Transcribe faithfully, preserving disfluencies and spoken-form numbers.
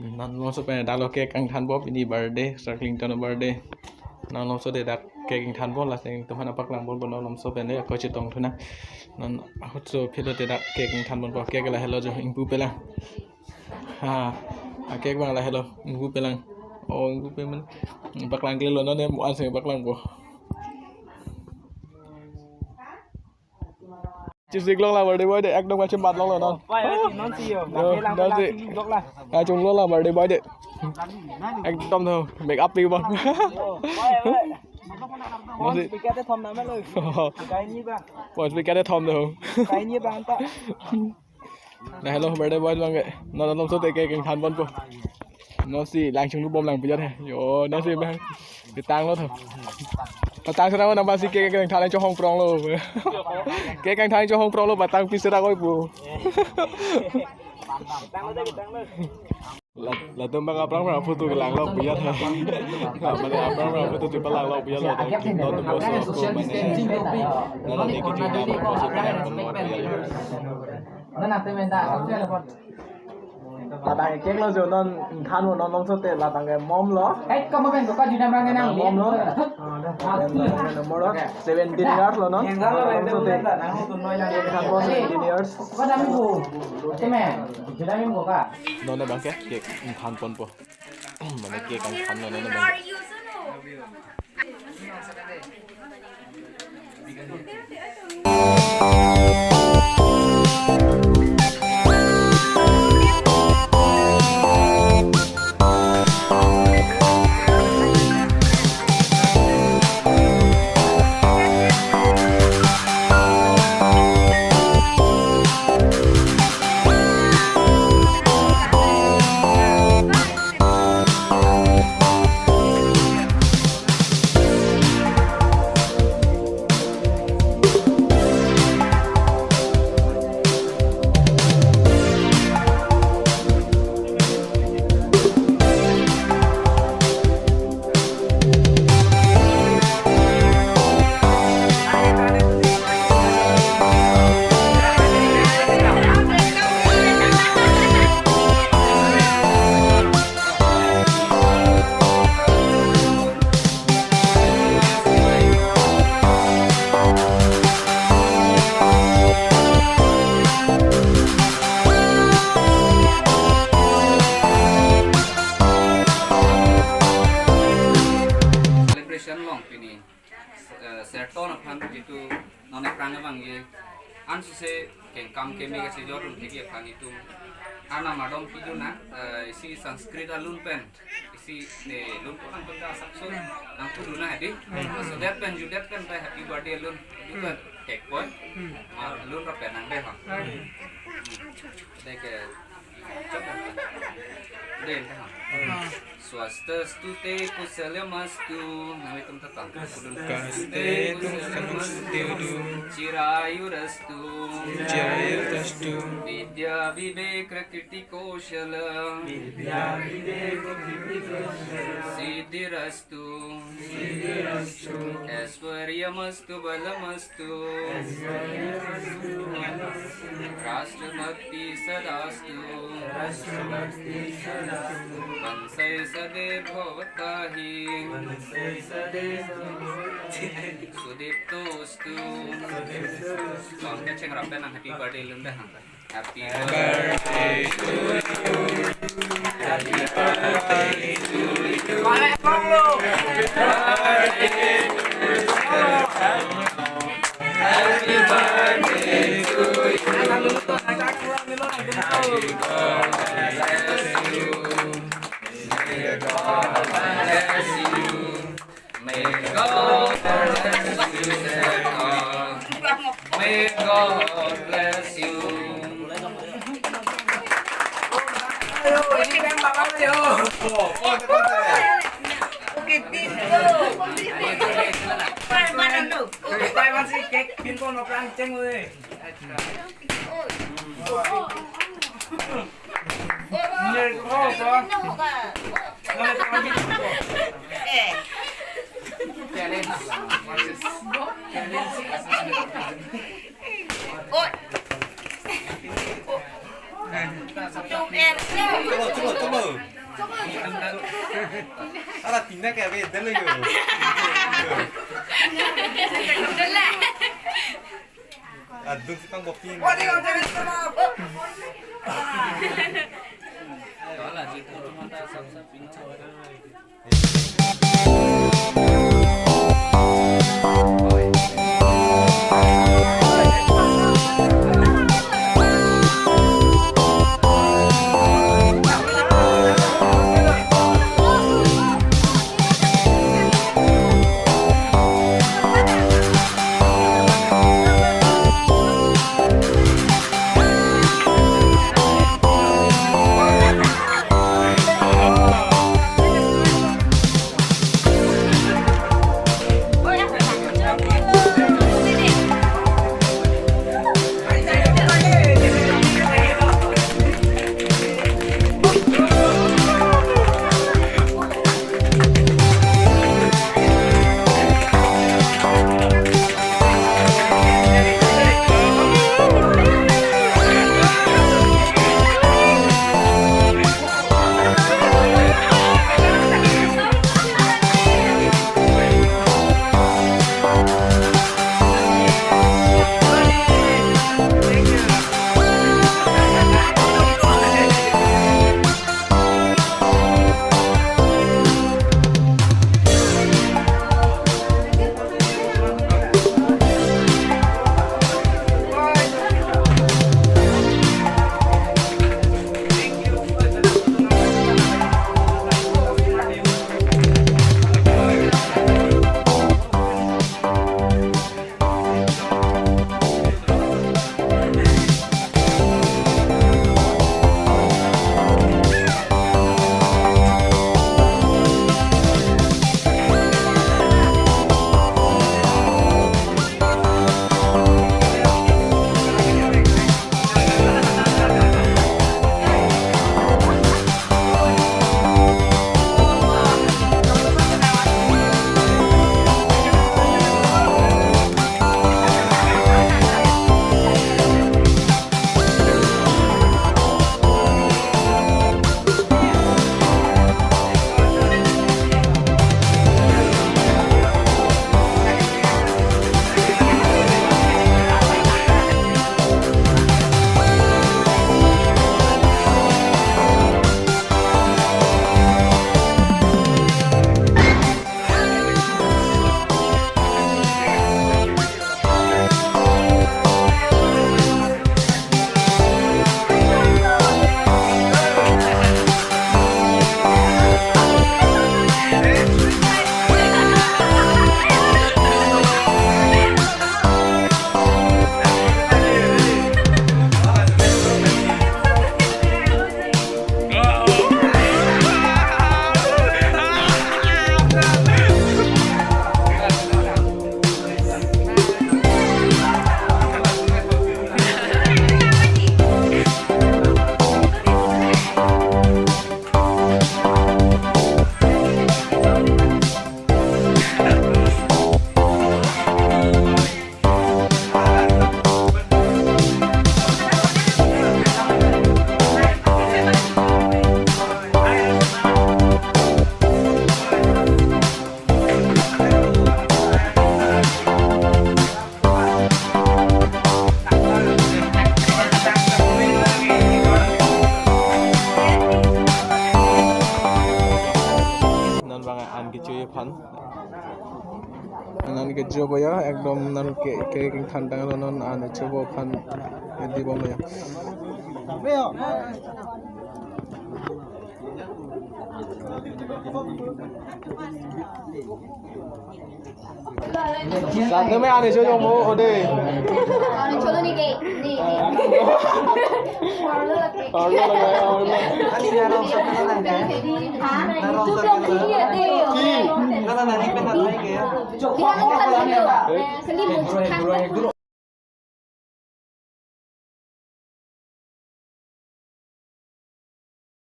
Non Longso pen dak lo cake kangthanpo, pini birthday, Sir Clinton birthday. Non Longso te dak cake kangthanpo, lasi nangtum aphan paklang ponpo, Non Longso pen de ako chetong thu nang. Non ahutso philo te dak cake kangthan ponpo, cake lahelo jo, ingpu pelang. Ha, a cake abang lahelo, ingpu pelang. Oh, ingpu pe man. Paklang klelo non ne, mo an sing paklangpo. Chesik long la birthday boy de, ekdom kachemat longlo non. Pai, pai, non si yo. Yo, lake lang, non lake si. Lake si vlog la. Kachung long la birthday boy de. Ekdom tho, make up pi bang. Yo, pai, pai. Non si. Speaker te thom na me lo. Kai ni ba. Pon speaker te thom tho. Kai ni ba anta. Lahelo birthday boy abang ke. Non Longso te cake kangthan ponpo. Non si lang chunglubom lang pijat he. Yo, non si bang. Petang lo tho. Petang sera nang pasi cake kangthan chohong prong lo. Cake kangthan chohong prong lo, petang pi sera koi pu. La, latum bang aphrang aphrang photo kelang lo pijat he. Mane aphrang aphrang photo chepalang lo pijat lo. Dak non tu boso ko mane. Nana ni kichu dam ko si palang pon pijat lo. Nana te menta. Ladak cake lo jo non kangthanpo, Non Longso te ladak ke mom lo. Eh, kamu kan buka di dalam rangai nang. Mom lo. Nomor seventeen years lo non. Longso te. Kangthanpo seventeen years. Buka dami bu. Teme. Judami bu ka. Non abang ke cake kangthan ponpo. Mane cake kangthan non non abang. Celebration long pini, eh, Serton aphan jitu non aphrang abang ye. Ansi se kengkam keme kachejor atum thek aphan itum. Arnam ardom pidun nang, eh, isi Sanskrit alun pen. Isi ne lun ko nang penta asap so nang pudun nang hadi. So det pen, ju det pen ta happy birthday alun. Ju pen cake boy. Ma alun ra pen nang de ha. De ke. De ha. Swasthastute kusalamastu. Nang itum tatang. Pudun. Kaste tum samastu. Chirayurastu. Chirayurastu. Vidya vivek prakritikoshala. Siddhirastu. Aiswaryamastu balamastu. Rashtrabhakti sadastu. Mansai sade bhavatahi. Sudiptostu. Bang kacheng rapen nang happy birthday lun dah. Happy birthday to you. Happy birthday to you. Happy birthday to you. Happy birthday to you. May God bless you. May God bless you. May God bless you. Ala tina kaya be dele yo. Adun si pang bopin. Non bang an kecho aphan. An kecho boya, ekdom non ke, ke kengthan tanglo non an kecho bo aphan di bomlo ya. Satu me an kecho jong mo ode. An kecho ni ke, ni, ni. Arlo lagi, arlo. Ha? YouTube lo ni ya de. Ki? Dia kan kan dia. Seni muncul kan.